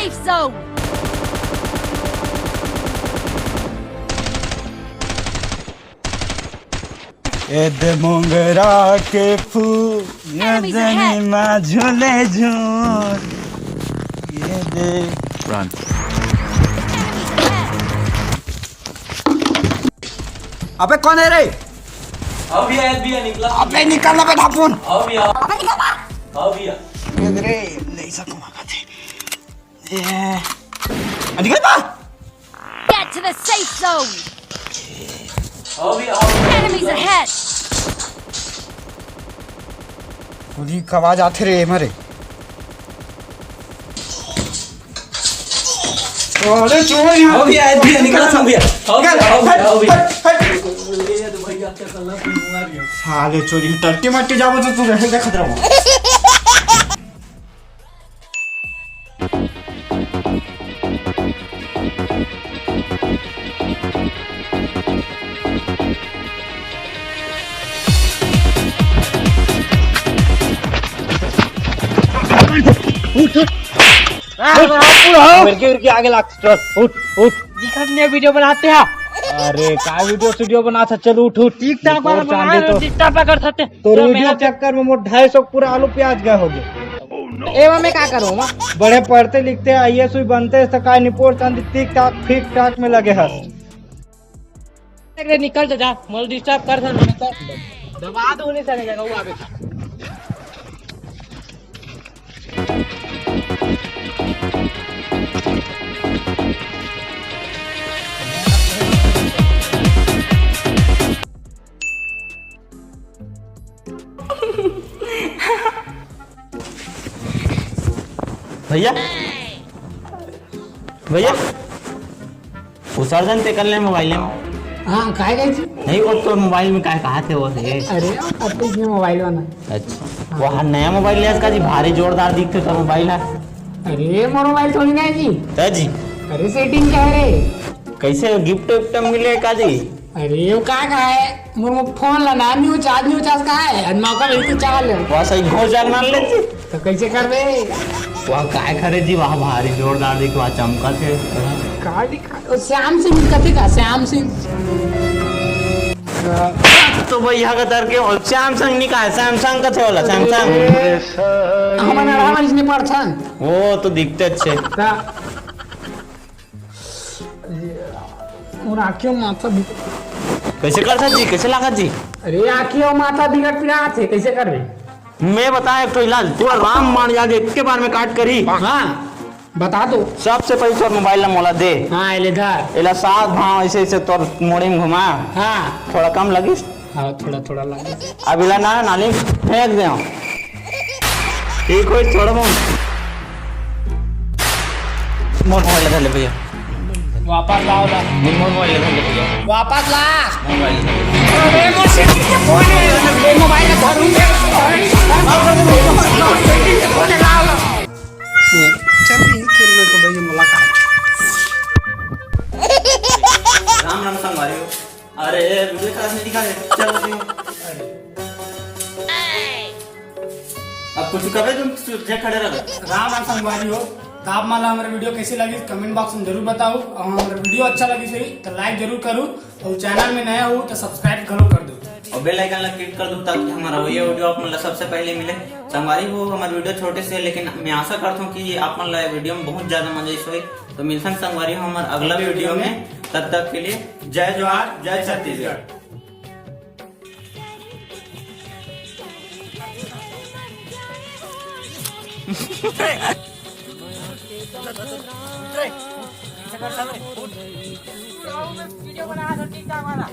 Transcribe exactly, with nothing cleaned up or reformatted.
Safe zone. ए दे मोंगरा के फूल, Enemies ahead. जनी मा झूले झूल। ये दे। Run. अबे कौन है रे? अभी आया, अभी आया, निकला। अबे निकल ना बेटा फोन। अभी आया। अबे निकल ना। अभी आया। ये रे, नहीं सकूंगा कभी। ए, निकल बा। Get to the safe zone. अभी, अभी। Enemies ahead. गोली का आवाज आथे रे, मरे। अरे, चोर यहाँ। अभी आया, अभी निकल, अभी। अभी, निकल। अभी, हट, अभी। हट, हट। ये तो भैया, क्या करना, कोई मार गया। साले चोरी, टट्टी मट्टी जाबो तो तू रहे, देखत रहो। उठ, उठ। उठ, उठ। मिर्गी, मिर्गी आगे लाग, चल, उठ, उठ। दिखत नहीं, वीडियो बनाते हैं। अरे, का वीडियो स्टूडियो बना था? चल, उठ, उठ। TikTok वाला और चांदी बना, तो Insta पे कर सकते। तो चलो, वीडियो मेरा चक्कर में मोर ढाई सौ पूरा आलू प्याज गए होगे। एमा मैं का करूँ, माँ? बड़े पढ़ते लिखते, IAS भी बनते, तो काय निपोर चांदी टिक टाक, फिक टाक में लगे हस। देख रे, निकल तो जा, मोला disturb कर, सर, दबा दो, नहीं सर, जगह वो आवे। भैया, भैया, वो सर्जन ते कर ले मोबाइल में। हाँ, काय गए जी? नहीं, वो तो मोबाइल में काय कहा थे वो थे। अरे, अब तो इसमें मोबाइल बना। अच्छा, वो हर नया मोबाइल ले का जी, भारी जोरदार दिखते तो मोबाइल है। अरे, मोर मोबाइल थोड़ी ना है जी। तो जी। अरे, सेटिंग क्या है रे? कैसे गिफ्ट विफ्ट मिले का जी? अरे, वो का का है? मोर, मोर फोन ला ना, न्यू चार्ज, न्यू चार्ज का है? अरे, मौका मिलते चाल। वहाँ सही घोष जान मान ले जी। तो कैसे करबे? वहाँ काय करे जी, वहाँ भारी जोरदार दिख, वहाँ चमका थे। का दिखा? ओ, श्याम सिंह कथे का? श्याम सिंह। तो भैया का तर के, और श्याम संग नहीं कहा, सैमसंग कथे वाला, सैमसंग। हमन अड़ावन इसने पढ़थन। वो तो दिखते अच्छे। का? मोर आँखियों माथा बिगड़। कैसे कर सकत जी? कैसे लागत जी? अरे, आँखियों माथा बिगड़ पिरात हे, कैसे करबे? मैं बता एक ठो इलाज, तू राम मान जाके एक के बार में काट करी। हाँ, बता दो। सबसे पहले तोर मोबाइल ला मोला दे। हाँ, एले धर। एला सात भाव ऐसे ऐसे तोर मुड़ी में घुमा। हाँ। थोड़ा कम लगिस? हाँ, थोड़ा थोड़ा लगिस। अब इला ना नाली में फेंक दे। ठीक होई, छोड़बो। मोर मोबाइल धर ले भैया। वापस लाओ ला। मोर मोबाइल धर ले भैया। वापस ला। मोबाइल धर ले। अरे मोर सेटिंग के फोन है, ये मोबाइल धरूंगे। सेटिंग के फोन है, लाओ ला। चल, यही खेलने तो भैया मुलाकात। राम राम संगवारी हो। अरे, वीडियो का नहीं दिखा रहे। चल, अभी। अब कुछ कबे तुम तुझे खड़े रहो। राम राम संगवारी हो, तो आप मन ला हमर वीडियो कैसे लगिस, comment box में जरूर बताओ। और हमर वीडियो अच्छा लगिस होही, तो like जरूर करू, और channel में नया हो, तो subscribe घलो कर दो। और bell icon ला click कर दो, ताकि हमर अवइया वीडियो आप मन ला सबसे पहले मिले। संगवारी हो, हमर वीडियो छोटे से, लेकिन मैं आशा करता हूँ कि आप मन ला वीडियो में बहुत ज्यादा मजा आइस होही। तो मिलथन संगवारी हो हमर अगला वीडियो में, तब तक के लिए जय जोहार, जय छत्तीसगढ़। वीडियो बना दो TikTok वाला।